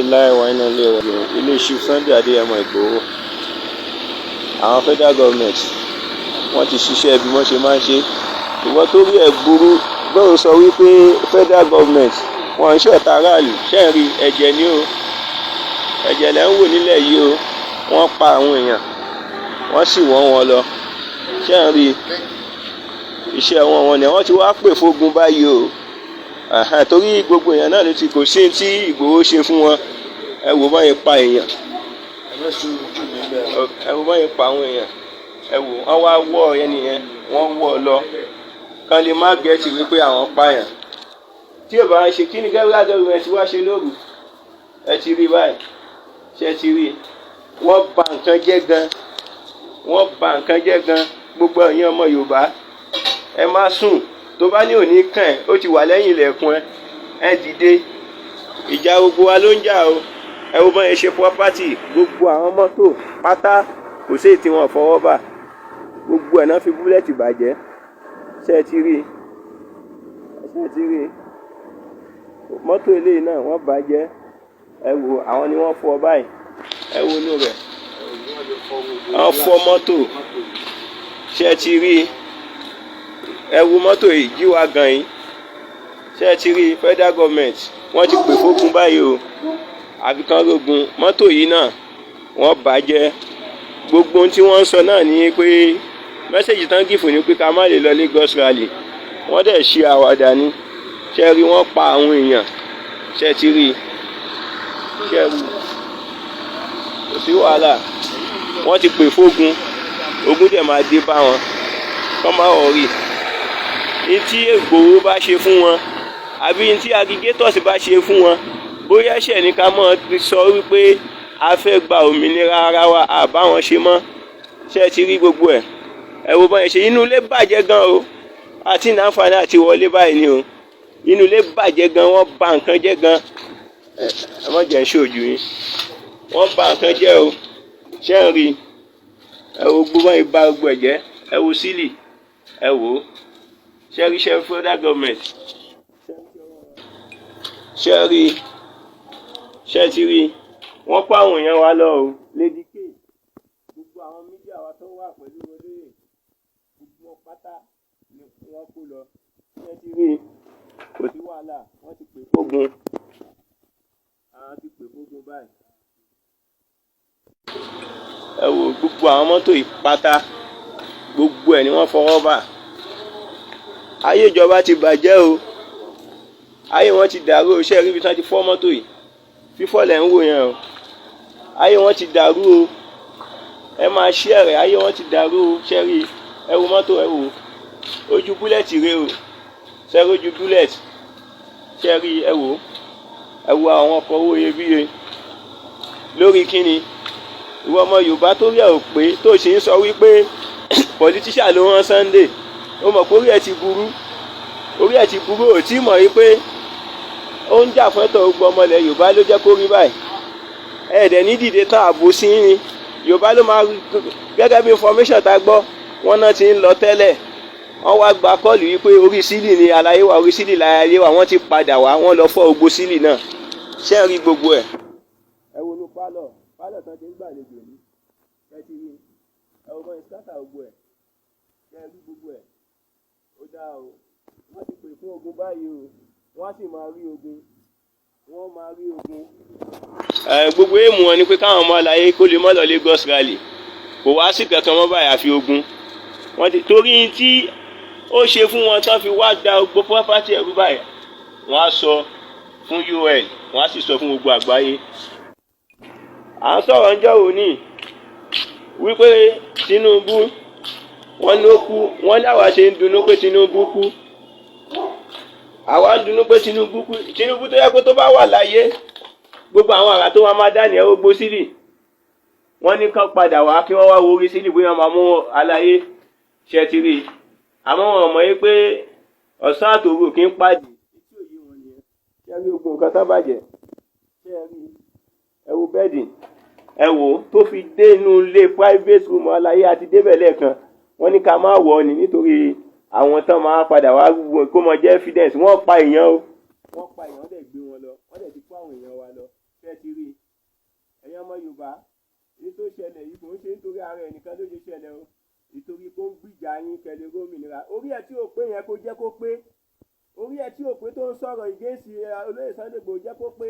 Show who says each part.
Speaker 1: Lillahi wa inna ilayhi raji'un. Ilé Chief Sunday Adéyẹmọ Ìgbòho, àwọn federal government wọ́n ti ṣiṣẹ́ bí wọ́n ṣe máa ń ṣe. Ìwọ tó rí ẹ̀ burú bóun sọ wípé federal government wọn ń ṣọ̀tá aráàlú. Ṣẹ́ ń rí ẹ̀jẹ̀ ní o, ẹ̀jẹ̀ lẹ́ ń wò nílẹ̀ yìí o. Wọ́n pa àwọn èèyàn, wọ́n sì wọ́n wọn lọ. Ṣẹ́ ń rí iṣẹ́ wọn? Wọn ni wọ́n ti wá pè fógun báyìí o, torí gbogbo èèyàn náà ló ti kò sí tí Ìgbòho ṣe fún wọn. Ẹ wò báyìí pa èèyàn, ẹ wò báyìí pa àwọn èèyàn. Ẹ wò wọ́n wá wọ́ ẹni yẹn, wọ́n wọ́ ọ lọ kán lè má get wípé àwọn pààyàn. Tí ò bá ń ṣe kí ni federal government wá ṣe lóru? Ẹ ti rí báyìí, ṣe ti rí? Wọ́n bà nǹkan jẹ́ gan, wọ́n bà nǹkan jẹ́ gan. Gbogbo ẹ̀yin ọmọ Yorùbá, ẹ má sùn. Tó bá ní òní kàn ẹ́, ó ti wà lẹ́yìn ilẹ̀kùn ẹ. Ẹ dìde, ìjà gbogbo wa ló ń jà o. Ẹ wo bọ́n ṣe property, gbogbo àwọn mọ́tò pátá, kò sí èyí tí wọ́n fọwọ́ bà. Gbogbo ẹ̀ náà fi bullet bàjẹ́. Ṣé ẹ ti rí? Ṣé ẹ ti rí? Mọ́tò eléyìí náà, wọ́n bàjẹ́. Ẹ wo, àwọn ni wọ́n fọ́ báyìí. Ẹ wo inú rẹ̀, wọ́n fọ́ mọ́tò. Ṣé ẹ ti rí? Ẹ wo mọ́tò yìí jíwa gan yìí. Ṣé ẹ ti rí? Federal government, wọ́n ti pè fógun báyìí o, àfi kan rogun. Mọ́tò yìí náà, wọ́n bàjẹ́. Gbogbo ohun tí wọ́n ń sọ náà ni pé message tán give ni pé ká má lè lọ Lagos rally. Wọ́n dẹ̀ ṣe àwàdà ni. Ṣé rí? Wọ́n pa àwọn èèyàn. Ṣé ti rí? Ṣé rí? Kò sí wàhálà, wọ́n ti pè fógun. Ogun dẹ̀ máa dé bá wọn, kọ́ má worry. Ní tí Ìgbòho bá ṣe fún wọn, àbí ní tí agitators bá ṣe fún wọn, bóyá ẹ̀ṣẹ̀ ní ká mọ́ sọ wípé a fẹ́ gba òmìnira ara wa, àbá wọn ṣe mọ́. Ṣé ẹ ti rí gbogbo ẹ̀? Ẹ wo bọ́n ṣe inú ilé bàjẹ́ gan o. Àti ní àǹfààní àti wọlé báyìí ni o. Inú ilé bàjẹ́ gan, wọ́n bà nǹkan jẹ́ gan. Ẹ má jẹ́ ṣojú yín, wọ́n bà nǹkan jẹ́ o. Ṣé ń rí? Ẹ wo gbogbo wọn bà gbogbo ẹ̀ jẹ́. Ẹ wo ceiling, ẹ wò ó. Ṣé rí? Ṣé federal government, ṣé rí? Ṣé ti rí? Wọ́n kó àwọn èèyàn wa lọ o. Lady K, gbogbo àwọn media wa tó wà pẹ̀lú olóyè, gbogbo wọn pátá ni wọ́n kó lọ. Ṣé ti rí? Kò sí wàhálà, wọ́n ti pè fógun, àwọn ti pè fógun báyìí. Ẹ wo gbogbo àwọn mọ́tò yìí pátá, gbogbo ẹ̀ ni wọ́n fọwọ́ bà. Ayé ìjọba ti bàjẹ́ o, ayé wọn ti dàrú o. Ṣé ẹ rí ibi tí wọ́n ti fọ́ mọ́tò yìí? Fífọ́ lẹ̀ ń wò yẹn o. Ayé wọn ti dàrú o. Ẹ máa ṣí ẹ̀rẹ̀, ayé wọn ti dàrú o. Ṣé rí? Ẹ wo mọ́tò, ẹ wò ojú bullet rè o. Ṣé rí ojú bullet? Ṣé rí? Ẹ wò, ẹ wo àwọn ọkọ̀ owó iyebíye. Lórí kíni? Ìwọ ọmọ Yorùbá tó rí ẹ ò pé, tó sì ń sọ wípé politician ló rán Sunday, ó mọ̀ pé orí ẹ̀ ti burú, orí ẹ̀ ti burú. Ò tí mọ̀ wípé ó ń jà fún ẹ̀tọ́ gbogbo ọmọ ilẹ̀ Yorùbá ló jẹ́ kó rí báyìí. Ẹ̀ẹ́dẹ̀ ní dìde tán, ààbò sí ni Yorùbá ló máa. Gẹ́gẹ́ bí information tá a gbọ́, wọ́n náà ti ń lọ tẹ́lẹ̀, wọ́n wá gba call wípé orí ceiling ni àlàyé wa, orí ceiling láyé wa. Wọ́n ti padà wá, wọ́n lọ fọ́ gbogbo ceiling náà. Ṣé ń rí gbogbo ẹ̀? Ẹ wo inú pálọ̀, pálọ̀ tán ti ń gbàlejò ní. Ẹ ti rí? Ẹ wo bọ́n scatter gbogbo ẹ̀. Ṣé ẹ rí gbogbo ẹ̀? Ó dáa o. Wọ́n ti pè fún ogun báyìí o, wọ́n á sì máa rí ogun, wọ́n máa rí ogun. Gbogbo aim wọn ni pé káwọn ọmọ àlàyé kó lè mọ́ lọ Lagos rally. Kò wá sí kankan mọ́ báyìí àfi ogun. Wọ́n ti torí tí ó ṣe fún wọn tán fi wá da gbogbo property ẹ̀rú báyìí. Wọ́n á sọ fún UN, wọ́n á sì sọ fún gbogbo àgbáyé. À ń sọ̀rọ̀ ńjọ́ òní wípé Tinubu, wọ́n ló kú. Wọ́n láwa ṣe ń dunnú pé Tinubu kú. Àwa ń dunnú pé Tinubu kú. Tinubu tó yẹ kó tó bá wà láyé, gbogbo àwọn àrà tó wá máa dá nìyẹn. Ó gbó ceiling, wọ́n ní kán padà wá kí wọ́n wá wo orí ceiling bóyá máa mú aláyé. Ṣe ti rí i? Àmọ́ wọn mọ̀ yí pé ọ̀sán àtòru kì í pàdé. Etí òye wọn nìyẹn. Ṣé ẹ rí gbogbo nǹkan tán bàjẹ́? Ṣé ẹ rí? Ẹ wo bed, ẹ wò ó tó fi dé inú ilé private room aláyé. Àti débẹ̀ lẹ́ẹ̀kan, wọ́n ní ká má wọ̀ ọ́ ni nítorí àwọn tán máa padà wá kó mọ jẹ́ evidence. Wọ́n pa èèyàn o, wọ́n pa èèyàn, wọ́n dẹ̀ gbé wọn lọ, wọ́n dẹ̀ ti kó àwọn èèyàn wa lọ. Ṣe ti rí, ẹ̀yin ọmọ Yorùbá, èyí tó ṣẹlẹ̀ yìí, kò ń ṣe nítorí ara ẹnìkan ló ṣe ṣẹlẹ̀ o, ìtorí kó ń gbìjà yín kẹlẹ́ gómìnira. Orí ẹ̀ tí ò pé yẹn, kó jẹ́ kó pé. Orí ẹ̀ tí ò pé tó ń sọ̀rọ̀ against olóyè Sunday Igboho, jẹ́ kó pé.